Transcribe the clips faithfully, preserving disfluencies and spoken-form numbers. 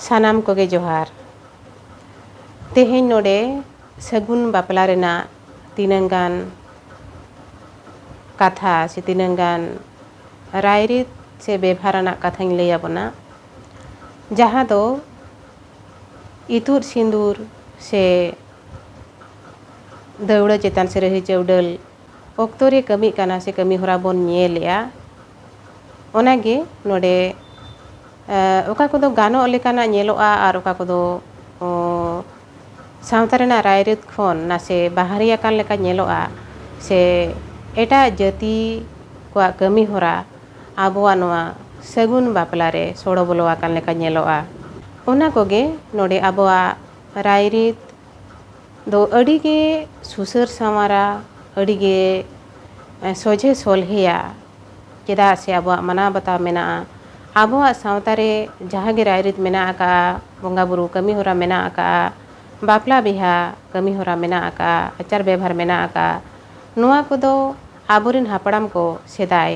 ᱥᱟᱱᱟᱢ ᱠᱚᱜᱮ ᱡᱚᱦᱟᱨ᱾ ᱛᱮᱦᱮᱧ ᱱᱚᱰᱮ ᱥᱟᱹᱜᱩᱱ ᱵᱟᱯᱞᱟ ᱨᱮᱱᱟᱜ ᱛᱤᱱᱟᱹᱝ ᱜᱟᱱ ᱠᱟᱛᱷᱟ ᱥᱮ ᱛᱤᱱᱟᱹᱝ ᱜᱟᱱ ᱨᱟᱭᱨᱤᱛ ᱥᱮ ᱵᱮᱵᱷᱟᱨ ᱟᱱᱟᱜ ᱠᱟᱛᱷᱟᱧ ᱞᱟᱹᱭ ᱟᱵᱚᱱᱟ, ᱡᱟᱦᱟᱸ ᱫᱚ ᱤᱛᱩᱫ ᱥᱤᱸᱫᱩᱨ ᱥᱮ ᱫᱟᱹᱣᱲᱟᱹ ᱪᱮᱛᱟᱱ ᱥᱮ ᱨᱟᱹᱦᱤ ᱪᱟᱹᱣᱰᱟᱹᱞ ᱚᱠᱛᱚ ᱨᱮ ᱠᱟᱹᱢᱤᱜ ᱠᱟᱱᱟ ᱥᱮ ᱠᱟᱹᱢᱤ ᱦᱚᱨᱟ ᱵᱚᱱ ᱧᱮᱞᱮᱜᱼᱟ᱾ ᱚᱱᱟᱜᱮ ᱱᱚᱰᱮ, ᱮ, ᱚᱠᱟ ᱠᱚᱫᱚ ᱜᱟᱱᱚᱜ ᱞᱮᱠᱟᱱᱟᱜ ᱧᱮᱞᱚᱜᱼᱟ ᱟᱨ ᱚᱠᱟ ᱠᱚᱫᱚ, ᱚ, ᱥᱟᱶᱛᱟ ᱨᱮᱱᱟᱜ ᱨᱟᱭᱨᱤᱛ ᱠᱷᱚᱱ ᱱᱟᱥᱮ ᱵᱟᱦᱨᱮ ᱟᱠᱟᱱ ᱞᱮᱠᱟ ᱧᱮᱞᱚᱜᱼᱟ ᱥᱮ ᱮᱴᱟᱜ ᱡᱟᱹᱛᱤ ᱠᱚᱣᱟᱜ ᱠᱟᱹᱢᱤ ᱦᱚᱨᱟ ᱟᱵᱚᱣᱟᱜ ᱱᱚᱣᱟ ᱥᱟᱹᱜᱩᱱ ᱵᱟᱯᱞᱟ ᱨᱮ ᱥᱚᱲᱚ ᱵᱚᱞᱚ ᱟᱠᱟᱱ ᱞᱮᱠᱟ ᱧᱮᱞᱚᱜᱼᱟ᱾ ᱚᱱᱟ ᱠᱚᱜᱮ ᱱᱚᱰᱮ ᱟᱵᱚᱣᱟᱜ ᱨᱟᱭᱨᱤᱛ ᱫᱚ ᱟᱹᱰᱤ ᱜᱮ ᱥᱩᱥᱟᱹᱨ ᱥᱟᱶᱟᱨᱟ, ᱟᱹᱰᱤ ᱜᱮ, ᱮ, ᱥᱚᱡᱷᱮ ᱥᱚᱞᱦᱮᱭᱟ᱾ ᱪᱮᱫᱟᱜ ᱥᱮ ᱟᱵᱚᱣᱟᱜ ᱢᱟᱱᱟᱣ ᱵᱟᱛᱟᱣ ᱢᱮᱱᱟᱜᱼᱟ᱾ ᱟᱵᱚᱣᱟᱜ ᱥᱟᱶᱛᱟ ᱨᱮ ᱡᱟᱦᱟᱸ ᱜᱮ ᱨᱟᱭᱨᱤᱛ ᱢᱮᱱᱟᱜ ᱟᱠᱟᱫᱼᱟ, ᱵᱚᱸᱜᱟ ᱵᱩᱨᱩ ᱠᱟᱹᱢᱤ ᱦᱚᱨᱟ ᱢᱮᱱᱟᱜ ᱟᱠᱟᱫᱼᱟ, ᱵᱟᱯᱞᱟ ᱵᱤᱦᱟ ᱠᱟᱹᱢᱤ ᱦᱚᱨᱟ ᱢᱮᱱᱟᱜ ᱟᱠᱟᱫᱼᱟ, ᱟᱪᱟᱨ ᱵᱮᱵᱷᱟᱨ ᱢᱮᱱᱟᱜ ᱟᱠᱟᱫᱼᱟ, ᱱᱚᱣᱟ ᱠᱚᱫᱚ ᱟᱵᱚᱨᱮᱱ ᱦᱟᱯᱲᱟᱢ ᱠᱚ ᱥᱮᱫᱟᱭ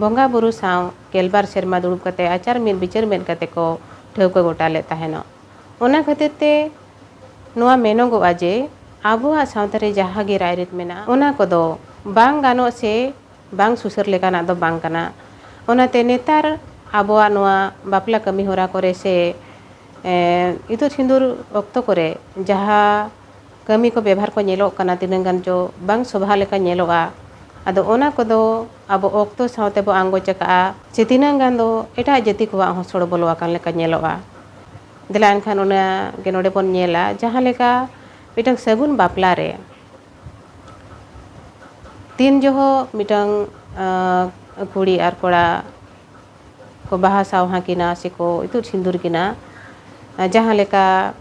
ᱵᱚᱸᱜᱟ ᱵᱩᱨᱩ ᱥᱟᱶ ᱜᱮᱞᱵᱟᱨ ᱥᱮᱨᱢᱟ ᱫᱩᱲᱩᱵ ᱠᱟᱛᱮ ᱟᱪᱟᱨ ᱢᱤᱫ ᱵᱤᱪᱟᱹᱨ ᱢᱮᱱ ᱠᱟᱛᱮ ᱠᱚ ᱴᱷᱟᱹᱣᱠᱟᱹ ᱜᱚᱴᱟ ᱞᱮᱫ ᱛᱟᱦᱮᱱᱚᱜ᱾ ᱚᱱᱟ ᱠᱷᱟᱹᱛᱤᱨ ᱛᱮ ᱱᱚᱣᱟ ᱢᱮᱱᱚᱜᱚᱜᱼᱟ ᱡᱮ ᱟᱵᱚᱣᱟᱜ ᱥᱟᱶᱛᱟ ᱨᱮ ᱡᱟᱦᱟᱸ ᱜᱮ ᱨᱟᱭᱨᱤᱛ ᱢᱮᱱᱟᱜᱼᱟ, ᱚᱱᱟ ᱠᱚᱫᱚ ᱵᱟᱝ ᱜᱟᱱᱚᱜ ᱥᱮ ᱵᱟᱝ ᱥᱩᱥᱟᱹᱨ ᱞᱮᱠᱟᱱᱟᱜ ᱫᱚ ᱵᱟᱝ ᱠᱟᱱᱟ᱾ ᱚᱱᱟᱛᱮ ᱱᱮᱛᱟᱨ ᱟᱵᱚᱣᱟᱜ ᱱᱚᱣᱟ ᱵᱟᱯᱞᱟ ᱠᱟᱹᱢᱤ ᱦᱚᱨᱟ ᱠᱚᱨᱮ ᱥᱮ, ᱮ, ᱤᱛᱩᱫ ᱥᱤᱸᱫᱩᱨ ᱚᱠᱛᱚ ᱠᱚᱨᱮ ᱡᱟᱦᱟᱸ ᱠᱟᱹᱢᱤ ᱠᱚ ᱵᱮᱵᱷᱟᱨ ᱠᱚ ᱧᱮᱞᱚᱜ ᱠᱟᱱᱟ, ᱛᱤᱱᱟᱹᱝ ᱜᱟᱱ ᱪᱚ ᱵᱟᱝ ᱥᱚᱵᱷᱟ ᱞᱮᱠᱟ ᱧᱮᱞᱚᱜᱼᱟ᱾ ᱟᱫᱚ ᱚᱱᱟ ᱠᱚᱫᱚ ᱟᱵᱚ ᱚᱠᱛᱚ ᱥᱟᱶᱛᱮ ᱵᱚ ᱟᱸᱜᱚᱪ ᱟᱠᱟᱜᱼᱟ, ᱥᱮ ᱛᱤᱱᱟᱹᱝ ᱜᱟᱱ ᱫᱚ ᱮᱴᱟᱜ ᱡᱟᱹᱛᱤ ᱠᱚᱣᱟᱜ ᱦᱚᱸ ᱥᱚᱲᱚ ᱵᱚᱞᱚ ᱟᱠᱟᱱ ᱞᱮᱠᱟ ᱧᱮᱞᱚᱜᱼᱟ᱾ ᱫᱮᱞᱟ ᱮᱱᱠᱷᱟᱱ ᱚᱱᱟ ᱜᱮ ᱱᱚᱰᱮ ᱵᱚᱱ ᱧᱮᱞᱟ, ᱡᱟᱦᱟᱸ ᱞᱮᱠᱟ ᱢᱤᱫᱴᱟᱝ ᱥᱟᱹᱜᱩᱱ ᱵᱟᱯᱞᱟ ᱨᱮ ᱛᱤᱱ ᱡᱚᱦᱚᱜ ᱢᱤᱫᱴᱟᱝ, ᱟᱸ, ᱠᱩᱲᱤ ᱟᱨ ᱠᱚᱲᱟ ᱠᱚ ᱵᱟᱦᱟ ᱥᱟᱶᱦᱟ ᱠᱤᱱᱟ ᱥᱮᱠᱚ ᱤᱛᱩᱫ ᱥᱤᱸᱫᱩᱨ ᱠᱤᱱᱟ, ᱟᱸ, ᱡᱟᱦᱟᱸ ᱞᱮᱠᱟ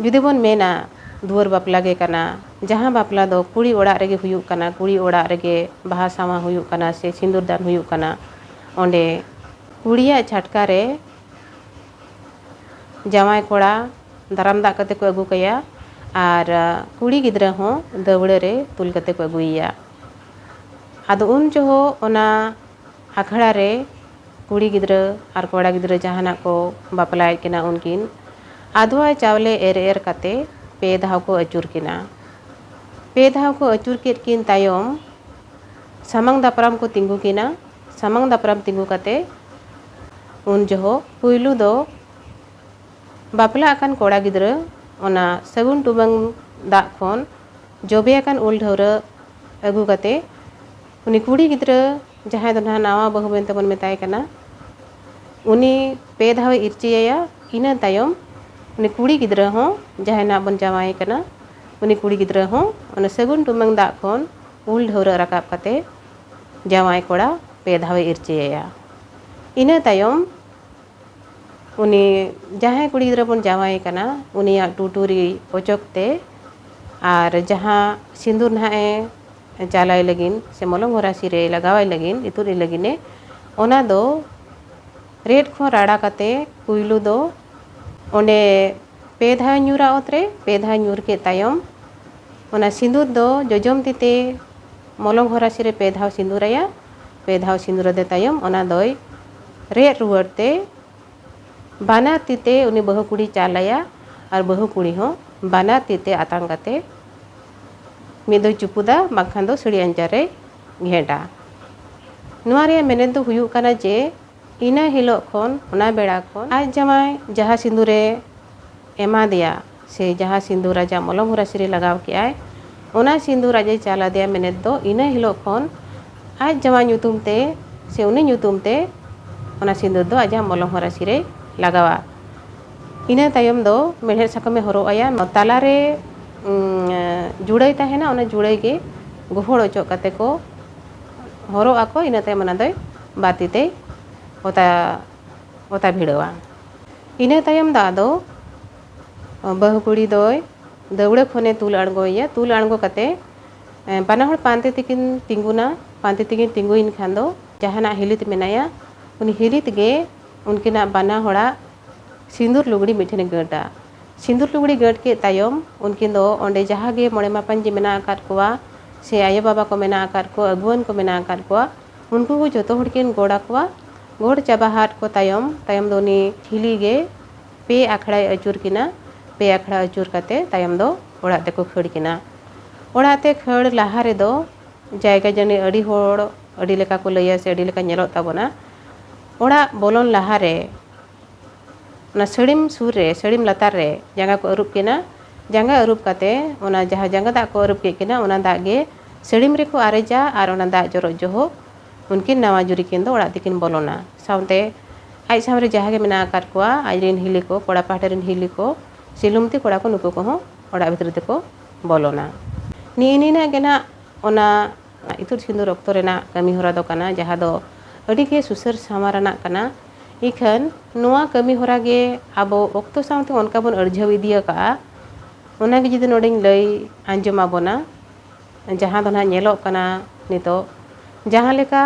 ᱡᱩᱫᱤ ᱵᱚᱱ ᱢᱮᱱᱟ ᱫᱩᱣᱟᱹᱨ ᱵᱟᱯᱞᱟ ᱜᱮ ᱠᱟᱱᱟ, ᱡᱟᱦᱟᱸ ᱵᱟᱯᱞᱟ ᱫᱚ ᱠᱩᱲᱤ ᱚᱲᱟᱜ ᱨᱮᱜᱮ ᱦᱩᱭᱩᱜ ᱠᱟᱱᱟ, ᱠᱩᱲᱤ ᱚᱲᱟᱜ ᱨᱮᱜᱮ ᱵᱟᱦᱟ ᱥᱟᱶᱦᱟ ᱦᱩᱭᱩᱜ ᱠᱟᱱᱟ ᱥᱮ ᱥᱤᱸᱫᱩᱨ ᱫᱟᱱ ᱦᱩᱭᱩᱜ ᱠᱟᱱᱟ, ᱚᱸᱰᱮ ᱠᱩᱲᱤᱭᱟᱜ ᱪᱷᱟᱴᱠᱟ ᱨᱮ ᱡᱟᱶᱟᱭ ᱠᱚᱲᱟ ᱫᱟᱨᱟᱢ ᱫᱟᱜ ᱠᱟᱛᱮ ᱠᱚ ᱟᱹᱜᱩ ᱠᱟᱭᱟ ᱟᱨ ᱠᱩᱲᱤ ᱜᱤᱫᱽᱨᱟᱹ ᱦᱚᱸ ᱫᱟᱹᱣᱲᱟᱹ ᱨᱮ ᱛᱩᱞ ᱠᱟᱛᱮ ᱠᱚ ᱟᱹᱜᱩᱭᱮᱭᱟ᱾ ᱟᱫᱚ ᱩᱱ ᱡᱚᱦᱚᱜ ᱚᱱᱟ ᱟᱠᱷᱲᱟ ᱨᱮ ᱠᱩᱲᱤ ᱜᱤᱫᱽᱨᱟᱹ ᱟᱨ ᱠᱚᱲᱟ ᱜᱤᱫᱽᱨᱟᱹ ᱡᱟᱦᱟᱱᱟᱜ ᱠᱚ ᱵᱟᱯᱞᱟᱭᱮᱫ ᱠᱤᱱᱟ, ᱩᱱᱠᱤᱱ ᱟᱫᱽᱣᱟ ᱪᱟᱣᱞᱮ ᱮᱨ ᱮᱨ ᱠᱟᱛᱮ ᱯᱮ ᱫᱷᱟᱣ ᱠᱚ ᱟᱹᱪᱩᱨ ᱠᱤᱱᱟ᱾ ᱯᱮ ᱫᱷᱟᱣ ᱠᱚ ᱟᱹᱪᱩᱨ ᱠᱮᱫ ᱠᱤᱱ ᱛᱟᱭᱚᱢ ᱥᱟᱢᱟᱝ ᱫᱟᱯᱨᱟᱢ ᱠᱚ ᱛᱤᱸᱜᱩ ᱠᱤᱱᱟ᱾ ᱥᱟᱢᱟᱝ ᱫᱟᱯᱨᱟᱢ ᱛᱤᱸᱜᱩ ᱠᱟᱛᱮ ᱩᱱ ᱡᱚᱦᱚᱜ ᱯᱩᱭᱞᱩ ᱫᱚ ᱵᱟᱯᱞᱟ ᱟᱠᱟᱱ ᱠᱚᱲᱟ ᱜᱤᱫᱽᱨᱟᱹ ᱚᱱᱟ ᱥᱟᱹᱜᱩᱱ ᱴᱩᱢᱟᱹᱝ ᱫᱟᱜ ᱠᱷᱚᱱ ᱡᱚᱵᱮ ᱟᱠᱟᱱ ᱩᱞ ᱰᱷᱟᱹᱣᱨᱟᱹᱜ ᱟᱹᱜᱩ ᱠᱟᱛᱮ, ᱩᱱᱤ ᱠᱩᱲᱤ ᱜᱤᱫᱽᱨᱟᱹ, ᱡᱟᱦᱟᱸᱭ ᱫᱚ ᱱᱟᱦᱟᱜ ᱱᱟᱣᱟ ᱵᱟᱹᱦᱩ ᱢᱮᱱᱛᱮ ᱵᱚᱱ ᱢᱮᱛᱟᱭ ᱠᱟᱱᱟ, ᱩᱱᱤ ᱯᱮ ᱫᱷᱟᱣᱮ ᱤᱨᱪᱤᱭᱟᱭᱟ᱾ ᱤᱱᱟᱹ ᱛᱟᱭᱚᱢ ᱩᱱᱤ ᱠᱩᱲᱤ ᱜᱤᱫᱽᱨᱟᱹ ᱦᱚᱸ, ᱡᱟᱦᱟᱸᱭ ᱱᱟᱦᱟᱜ ᱵᱚᱱ ᱡᱟᱶᱟᱭᱮ ᱠᱟᱱᱟ, ᱩᱱᱤ ᱠᱩᱲᱤ ᱜᱤᱫᱽᱨᱟᱹ ᱦᱚᱸ ᱚᱱᱟ ᱥᱟᱹᱜᱩᱱ ᱴᱩᱢᱟᱹᱝ ᱫᱟᱜ ᱠᱷᱚᱱ ᱩᱞ ᱰᱷᱟᱹᱣᱨᱟᱹᱜ ᱨᱟᱠᱟᱵ ᱠᱟᱛᱮ ᱡᱟᱶᱟᱭ ᱠᱚᱲᱟ ᱯᱮ ᱫᱷᱟᱣᱮ ᱤᱨᱪᱤᱭᱟᱭᱟ᱾ ᱤᱱᱟᱹ ᱛᱟᱭᱚᱢ ᱩᱱᱤ ᱡᱟᱦᱟᱸᱭ ᱠᱩᱲᱤ ᱜᱤᱫᱽᱨᱟᱹ ᱵᱚᱱ ᱡᱟᱶᱟᱭᱮ ᱠᱟᱱᱟ, ᱩᱱᱤᱭᱟᱜ ᱴᱩᱴᱩᱨᱤ ᱚᱪᱚᱜ ᱛᱮ ᱟᱨ ᱡᱟᱦᱟᱸ ᱥᱤᱸᱫᱩᱨ ᱱᱟᱦᱟᱜ ᱮ ᱪᱟᱞᱟᱭ ᱞᱟᱹᱜᱤᱫ ᱥᱮ ᱢᱚᱞᱚᱝ ᱦᱚᱨᱟᱥᱤ ᱨᱮ ᱞᱟᱜᱟᱣᱟᱭ ᱞᱟᱹᱜᱤᱫ, ᱤᱛᱩᱫ ᱮ ᱞᱟᱹᱜᱤᱫ ᱮ, ᱚᱱᱟ ᱫᱚ ᱨᱮᱫ ᱠᱷᱚᱱ ᱨᱟᱲᱟ ᱠᱟᱛᱮ ᱯᱩᱭᱞᱩ ᱫᱚ ᱚᱸᱰᱮ ᱯᱮ ᱫᱷᱟᱣ ᱧᱩᱨᱟ ᱚᱛ ᱨᱮ᱾ ᱯᱮ ᱫᱷᱟᱣ ᱧᱩᱨ ᱠᱮᱫ ᱛᱟᱭᱚᱢ ᱚᱱᱟ ᱥᱤᱸᱫᱩᱨ ᱫᱚ ᱡᱚᱡᱚᱢ ᱛᱤ ᱛᱮ ᱢᱚᱞᱚᱝ ᱦᱚᱨᱟᱥᱤ ᱨᱮ ᱯᱮ ᱫᱷᱟᱣ ᱥᱤᱸᱫᱩᱨᱟᱭᱟ᱾ ᱯᱮ ᱫᱷᱟᱣ ᱥᱤᱸᱫᱩᱨ ᱟᱫᱮ ᱛᱟᱭᱚᱢ ᱚᱱᱟ ᱫᱚᱭ ᱨᱮᱫ ᱨᱩᱣᱟᱹᱲ ᱛᱮ ᱵᱟᱱᱟᱨ ᱛᱤ ᱛᱮ ᱩᱱᱤ ᱵᱟᱹᱦᱩ ᱠᱩᱲᱤ ᱪᱟᱞ ᱟᱭᱟ ᱟᱨ ᱵᱟᱹᱦᱩ ᱠᱩᱲᱤ ᱦᱚᱸ ᱵᱟᱱᱟᱨ ᱛᱤ ᱛᱮ ᱟᱛᱟᱝ ᱠᱟᱛᱮ ᱢᱤᱫ ᱫᱚᱭ ᱪᱩᱯᱩᱫᱟ, ᱵᱟᱝᱠᱷᱟᱱ ᱫᱚ ᱥᱟᱹᱲᱤ ᱟᱧᱪᱟᱨ ᱨᱮᱭ ᱜᱷᱮᱸᱴᱟ᱾ ᱱᱚᱣᱟ ᱨᱮᱭᱟᱜ ᱢᱮᱱᱮᱛ ᱫᱚ ᱦᱩᱭᱩᱜ ᱠᱟᱱᱟ ᱡᱮ ᱤᱱᱟᱹ ᱦᱤᱞᱳᱜ ᱠᱷᱚᱱ, ᱚᱱᱟ ᱵᱮᱲᱟ ᱠᱷᱚᱱ ᱟᱡ ᱡᱟᱶᱟᱭ ᱡᱟᱦᱟᱸ ᱥᱤᱸᱫᱩᱨᱮ ᱮᱢᱟ ᱫᱮᱭᱟ ᱥᱮ ᱡᱟᱦᱟᱸ ᱥᱤᱸᱫᱩᱨ ᱟᱡᱟᱜ ᱢᱚᱞᱚᱝ ᱦᱚᱨᱟᱥᱤ ᱨᱮ ᱞᱟᱜᱟᱣ ᱠᱮᱜᱼᱟᱭ, ᱚᱱᱟ ᱥᱤᱸᱫᱩᱨ ᱟᱡ ᱮ ᱪᱟᱞ ᱟᱫᱮᱭᱟ ᱢᱮᱱᱮᱛ ᱫᱚ ᱤᱱᱟᱹ ᱦᱤᱞᱳᱜ ᱠᱷᱚᱱ ᱟᱡ ᱡᱟᱶᱟᱭ ᱧᱩᱛᱩᱢ ᱛᱮ ᱥᱮ ᱩᱱᱤ ᱧᱩᱛᱩᱢ ᱛᱮ ᱚᱱᱟ ᱥᱤᱸᱫᱩᱨ ᱫᱚ ᱟᱡᱟᱜ ᱢᱚᱞᱚᱝ ᱦᱚᱨᱟᱥᱤ ᱨᱮᱭ ᱞᱟᱜᱟᱣᱟ᱾ ᱤᱱᱟᱹ ᱛᱟᱭᱚᱢ ᱫᱚ ᱢᱮᱲᱦᱮᱫ ᱥᱟᱠᱟᱢᱮ ᱦᱚᱨᱚᱜ ᱟᱭᱟ᱾ ᱛᱟᱞᱟᱨᱮ, ᱩᱸ, ᱡᱩᱲᱟᱹᱭ ᱛᱟᱦᱮᱱᱟ, ᱚᱱᱟ ᱡᱩᱲᱟᱹᱭ ᱜᱮ ᱜᱚᱦᱚᱲ ᱚᱪᱚᱜ ᱠᱟᱛᱮ ᱠᱚ ᱦᱚᱨᱚᱜ ᱟᱠᱚ᱾ ᱤᱱᱟᱹ ᱛᱟᱭᱚᱢ ᱚᱱᱟ ᱫᱚᱭ ᱵᱟᱨ ᱛᱤ ᱛᱮᱭ ᱚᱛᱟ, ᱚᱛᱟ ᱵᱷᱤᱲᱟᱹᱣᱟ᱾ ᱤᱱᱟᱹ ᱛᱟᱭᱚᱢ ᱫᱚ ᱟᱫᱚ ᱵᱟᱹᱦᱩ ᱠᱩᱲᱤ ᱫᱚᱭ ᱫᱟᱹᱣᱲᱟᱹ ᱠᱷᱚᱱᱮ ᱛᱩᱞ ᱟᱬᱜᱚᱭᱮᱭᱟ᱾ ᱛᱩᱞ ᱟᱬᱜᱚ ᱠᱟᱛᱮ, ᱮ, ᱵᱟᱱᱟ ᱦᱚᱲ ᱯᱟᱱᱛᱮ ᱛᱮᱠᱤᱱ ᱛᱤᱸᱜᱩᱱᱟ᱾ ᱯᱟᱱᱛᱮ ᱛᱮᱠᱤᱱ ᱛᱤᱸᱜᱩᱭᱮᱱ ᱠᱷᱟᱱ ᱫᱚ ᱡᱟᱦᱟᱱᱟᱜ ᱦᱤᱞᱤᱛ ᱢᱮᱱᱟᱭᱟ, ᱩᱱᱤ ᱦᱤᱞᱤᱛ ᱜᱮ ᱩᱱᱠᱤᱱᱟᱜ ᱵᱟᱱᱟ ᱦᱚᱲᱟᱜ ᱥᱤᱸᱫᱩᱨ ᱞᱩᱜᱽᱲᱤ ᱢᱤᱫ ᱴᱷᱮᱱᱮ ᱜᱟᱹᱴᱟ᱾ ᱥᱤᱸᱫᱩᱨ ᱞᱩᱜᱽᱲᱤ ᱜᱟᱹᱴ ᱠᱮᱫ ᱛᱟᱭᱚᱢ ᱩᱱᱠᱤᱱ ᱫᱚ ᱚᱸᱰᱮ ᱡᱟᱦᱟᱸ ᱜᱮ ᱢᱚᱬᱮ ᱢᱟᱯᱟᱧᱡᱤ ᱢᱮᱱᱟᱜ ᱟᱠᱟᱫ ᱠᱚᱣᱟ ᱥᱮ ᱟᱭᱳ ᱵᱟᱵᱟ ᱠᱚ ᱢᱮᱱᱟᱜ ᱟᱠᱟᱫ ᱠᱚᱣᱟ, ᱟᱹᱜᱩᱣᱟᱹᱱ ᱠᱚ ᱢᱮᱱᱟᱜ ᱟᱠᱟᱫ ᱠᱚᱣᱟ, ᱩᱱᱠᱩ ᱠᱚ ᱡᱚᱛᱚ ᱦᱚᱲ ᱠᱤᱱ ᱜᱚᱲ ᱟᱠᱚᱣᱟ᱾ ᱜᱚᱰ ᱪᱟᱵᱟ ᱟᱫ ᱠᱚ ᱛᱟᱭᱚᱢ, ᱛᱟᱭᱚᱢ ᱫᱚ ᱩᱱᱤ ᱦᱤᱞᱤ ᱜᱮ ᱯᱮ ᱟᱠᱷᱲᱟᱭ ᱟᱹᱪᱩᱨ ᱠᱤᱱᱟ᱾ ᱯᱮ ᱟᱠᱷᱲᱟ ᱟᱹᱪᱩᱨ ᱠᱟᱛᱮ ᱛᱟᱭᱚᱢ ᱫᱚ ᱚᱲᱟᱜ ᱛᱮᱠᱚ ᱠᱷᱟᱹᱲ ᱠᱤᱱᱟ᱾ ᱚᱲᱟᱜ ᱛᱮ ᱠᱷᱟᱹᱲ ᱞᱟᱦᱟ ᱨᱮᱫᱚ ᱡᱟᱭᱜᱟ ᱡᱟᱹᱱᱤ ᱟᱹᱰᱤ ᱦᱚᱲ ᱟᱹᱰᱤ ᱞᱮᱠᱟ ᱠᱚ ᱞᱟᱹᱭᱟ ᱥᱮ ᱟᱹᱰᱤ ᱞᱮᱠᱟ ᱧᱮᱞᱚᱜ ᱛᱟᱵᱚᱱᱟ᱾ ᱚᱲᱟᱜ ᱵᱚᱞᱚᱱ ᱞᱟᱦᱟ ᱨᱮ ᱚᱱᱟ ᱥᱟᱹᱲᱤᱢ ᱥᱩᱨ ᱨᱮ, ᱥᱟᱹᱲᱤᱢ ᱞᱟᱛᱟᱨ ᱨᱮ ᱡᱟᱸᱜᱟ ᱠᱚ ᱟᱹᱨᱩᱵ ᱠᱤᱱᱟ᱾ ᱡᱟᱸᱜᱟ ᱟᱹᱨᱩᱵ ᱠᱟᱛᱮ ᱚᱱᱟ ᱡᱟᱦᱟᱸ ᱡᱟᱸᱜᱟ ᱫᱟᱜ ᱠᱚ ᱟᱹᱨᱩᱵ ᱠᱮᱫ ᱠᱤᱱᱟ, ᱚᱱᱟ ᱫᱟᱜ ᱜᱮ ᱥᱟᱹᱲᱤᱢ ᱨᱮᱠᱚ ᱟᱨᱮᱡᱟ ᱟᱨ ᱚᱱᱟ ᱫᱟᱜ ᱡᱚᱨᱚᱜ ᱡᱚᱦᱚᱜ ᱩᱱᱠᱤᱱ ᱱᱟᱣᱟ ᱡᱩᱨᱤ ᱠᱤᱱ ᱫᱚ ᱚᱲᱟᱜ ᱛᱮᱠᱤᱱ ᱵᱚᱞᱚᱱᱟ᱾ ᱥᱟᱶᱛᱮ ᱟᱡ ᱥᱟᱶ ᱨᱮ ᱡᱟᱦᱟᱸ ᱜᱮ ᱢᱮᱱᱟᱜ ᱟᱠᱟᱫ ᱠᱚᱣᱟ, ᱟᱡ ᱨᱮᱱ ᱦᱤᱞᱤ ᱠᱚ, ᱠᱚᱲᱟ ᱯᱟᱦᱴᱟ ᱨᱮᱱ ᱦᱤᱞᱤ ᱠᱚ, ᱥᱮ ᱞᱩᱢᱛᱤ ᱠᱚᱲᱟ ᱠᱚ, ᱱᱩᱠᱩ ᱠᱚᱦᱚᱸ ᱚᱲᱟᱜ ᱵᱷᱤᱛᱨᱤ ᱛᱮᱠᱚ ᱵᱚᱞᱚᱱᱟ᱾ ᱱᱤᱭᱟᱹ ᱱᱤᱱᱟᱹᱜ ᱜᱮ ᱱᱟᱜ ᱚᱱᱟ ᱤᱛᱩᱫ ᱥᱤᱸᱫᱩᱨ ᱚᱠᱛᱚ ᱨᱮᱱᱟᱜ ᱠᱟᱹᱢᱤ ᱦᱚᱨᱟ ᱫᱚ ᱠᱟᱱᱟ, ᱡᱟᱦᱟᱸ ᱫᱚ ᱟᱹᱰᱤ ᱜᱮ ᱥᱩᱥᱟᱹᱨ ᱥᱟᱶᱟᱨ ᱟᱱᱟᱜ ᱠᱟᱱᱟ᱾ ᱤᱠᱷᱟᱹᱱ ᱱᱚᱣᱟ ᱠᱟᱹᱢᱤ ᱦᱚᱨᱟ ᱜᱮ ᱟᱵᱚ ᱚᱠᱛᱚ ᱥᱟᱶᱛᱮ ᱚᱱᱠᱟ ᱵᱚᱱ ᱟᱹᱲᱡᱷᱟᱹᱣ ᱤᱫᱤ ᱟᱠᱟᱫᱼᱟ, ᱚᱱᱟ ᱜᱮ ᱡᱩᱫᱤ ᱱᱚᱰᱮᱧ ᱞᱟᱹᱭ ᱟᱸᱡᱚᱢ ᱟᱵᱚᱱᱟ, ᱡᱟᱦᱟᱸ ᱫᱚ ᱱᱟᱦᱟᱜ ᱧᱮᱞᱚᱜ ᱠᱟᱱᱟ ᱱᱤᱛᱚᱜ, ᱡᱟᱦᱟᱸ ᱞᱮᱠᱟ